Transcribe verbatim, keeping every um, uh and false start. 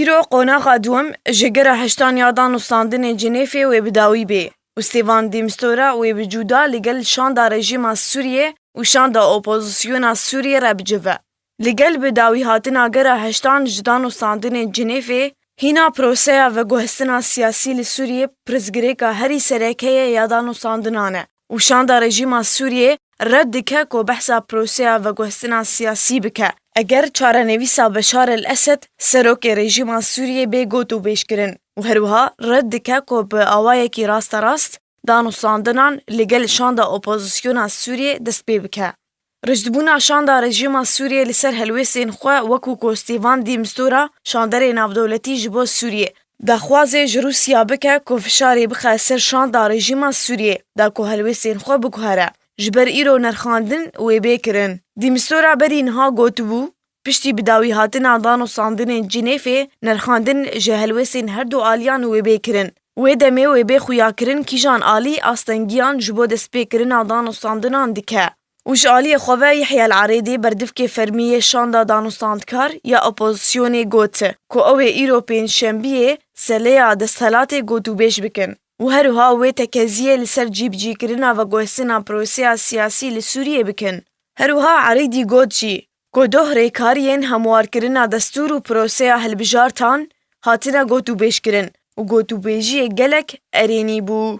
Îro qonaxa duwem ji gera heştan ya danûstandinê Cinêfê wê bi dawî bê û Stêvan de Mistura wê bi cuda li gel şanda rejîma Sûriyê û şanda opozisyona Sûriyê re bicive. Li gel bi dawîhatina gera heştan ji danûstandinê Cinêfê, hîna proseya veguhestina siyasî li Sûriyê pirsgirêka herî sereke ye ya danûstandinan e û şanda rejîma Sûriyê red dike ku behsa proseya veguhestina siyasî bike. Eger çarenivîsa Beşar el Esed, serokê rejîma Sûriyê bê gotûbêjkirin û herwiha red dike ku bi awayekî rasterast danûstandinan li gel şanda opozisyona Sûriyê dest pê bike. Rijdbûna şanda rejîma Sûriyê li ser helwêstên xwe wekû ku Stêvan de Mistura şanderê navdewletî ji bo Sûriyê daxwazê ji Rûsya bike ku fişarê bixe ser şanda rejîma Sûriyê da ku helwêstên xwe biguhere. Ji ber îro nerxandin wê bê kirin. De Mistura berî niha gotibû, piştî bi dawîhatina danûstandinên Cinêfê nerxandin ji helwêstên her du aliyan wê bê kirin. Wê demê wê bê xuyakirin kîjan alî astengiyan ji bo destpêkirina danûstandinan dike. Û ji aliyê xwe ve Yehya El Arêdê berdivkê fermî yê şanda danûstandkar ya opozisyonê got ku ew ê îro pêncşembiyê seleya desthilatê gotûbêj bikin û herwiha wê tekeziyê li ser cîbicîkirina veguhestina proseya siyasî li Sûriyê bikin. Herwiha Arêdî got jî ku doh rêkariyên hemwarkirina destûr û proseya hilbijartan hatine gotûbêjkirin û gotûbêjiyê gelek erênî bû.